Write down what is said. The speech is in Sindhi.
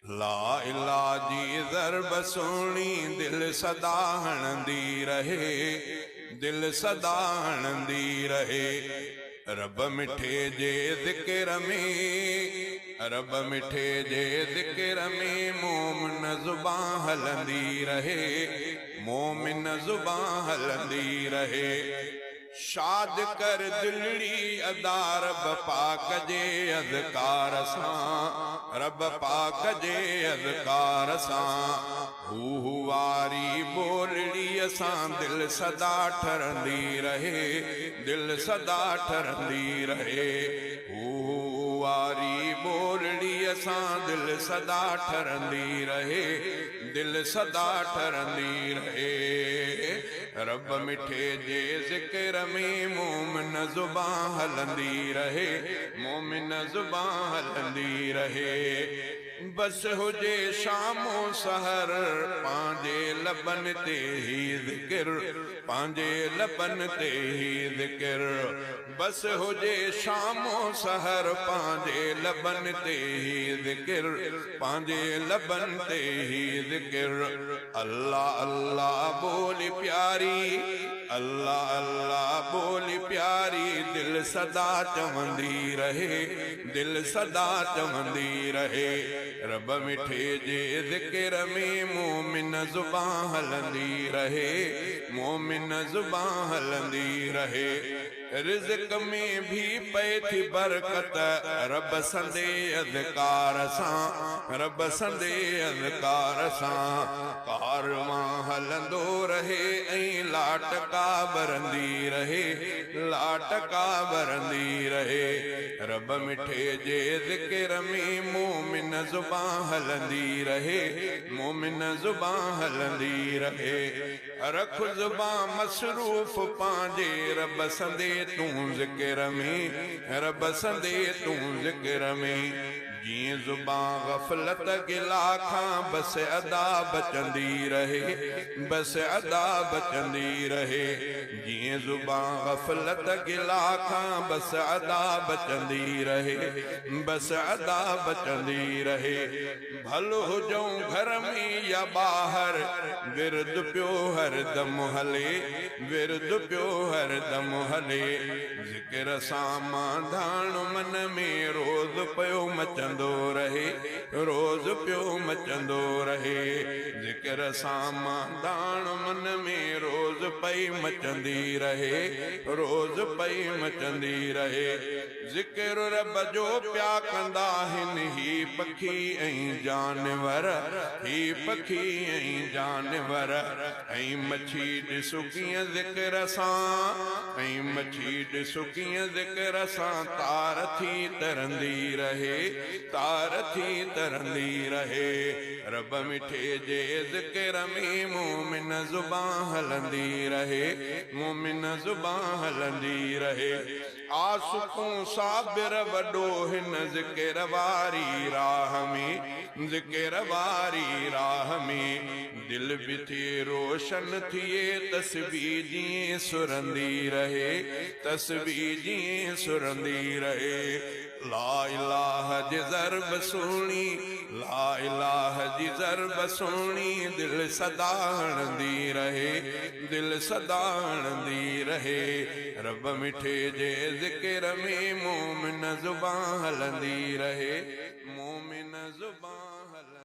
لا اله جي ضرب سهڻي دل سدا هڻندي رهي، دل سدا هڻندي رهي. رب مٺي جي ذڪر ۾، رب مٺي جي ذڪر ۾ مومن زبان هلندي رهي، مومن زبان هلندي رهي. شاد ڪر دلڙي ادا رب پاڪ جي اذڪار سان، رب پاڪ جي اذڪار سان. هو هو واري ٻولڙيء سان دل سدا ٺرندي رهي، دل سدا ٺرندي رهي. هو هو واري ٻولڙيء سان دل سدا ٺرندي رهي، دل سدا ٺرندي رهي. رب مٺي جي ذڪر ۾ مومن زبان هلندي رهي، مومن زبان هلندي رهي. بس هجي شام و سحر پنهنجي لبن تي هي ذڪر، پنهنجي لبن تي هي ذڪر. بس هجي شام و سحر پنهنجي لبن تي هي ذڪر، پنهنجي لبن تي هي ذڪر. الله الله ٻولي پياري، الله الله ٻولي پياري دل سدا چوندي رهي، دل سدا چوندي رهي. رب مٺي جي ذڪر ۾ مومن زبان هلندي رهي، مومن زبان هلندي رهي. رزق ۾ ڀي پئي ٿي برڪت رب سندي اذڪار سان، رب سندي اذڪار سان. ڪاروان هلندو رهي ۽ لاٽ ڪا ٻرندي رهي، لاٽ ڪا ٻرندي رهي. رب مٺي جي ذڪر ۾ مومن زبان هلندي رهي، مومن زبان هلندي رهي. رک زبان مصروف پنهنجي رب سندي تون ذڪر ۾، رب سندي تون ذڪر ۾. جيئن زبان غفلت گلا کان بس ادا بچندي رهي، بس ادا بچندي رهي. جيئن زبان غفلت گلا کان بس ادا بچندي رهي، بس ادا بچندي رهي. ڀل هجون گهر ۾ يا ٻاهر، ورد پيو هر دم هلي، ورد پيو هر دم هلي. ذڪر سان مانڌاڻ من ۾ روز پيو مچندو رهي، روز پيو مچندو رهي. ذڪر سان مانڌاڻ من ۾ روز پئي مچندي رهي، روز پئي مچندي رهي. ذڪر رب جو پيا ڪندا آهن هي پکي ۽ جانور، هي پکي ۽ جانور. ۽ مڇي ڏسو ڪيئن ذڪر سان، ۽ مڇي ڏسو ڪيئن ذڪر سان تار ٿي ترندي رهي، تار ٿي ترندي رهي. رب مٺي جي ذڪر ۾ مومن زبان هلندي رهي، مومن زبان هلندي رهي. آ سڪون صابر وڏو هن ذڪر واري راهه ۾، ذڪر واري راهه ۾. دل به ٿئي روشن ٿئي تسبيح جيئن سرندي رهي، تسبيح جيئن سرندي رهي. لا اله جي ضرب سهڻي، لا اله جي ضرب سهڻي دل سدا هڻندي رهي، دل سدا هڻندي رهي. رب مٺي جي ذڪر ۾ مومن زبان هلندي رهي، مومن زبان هلندي.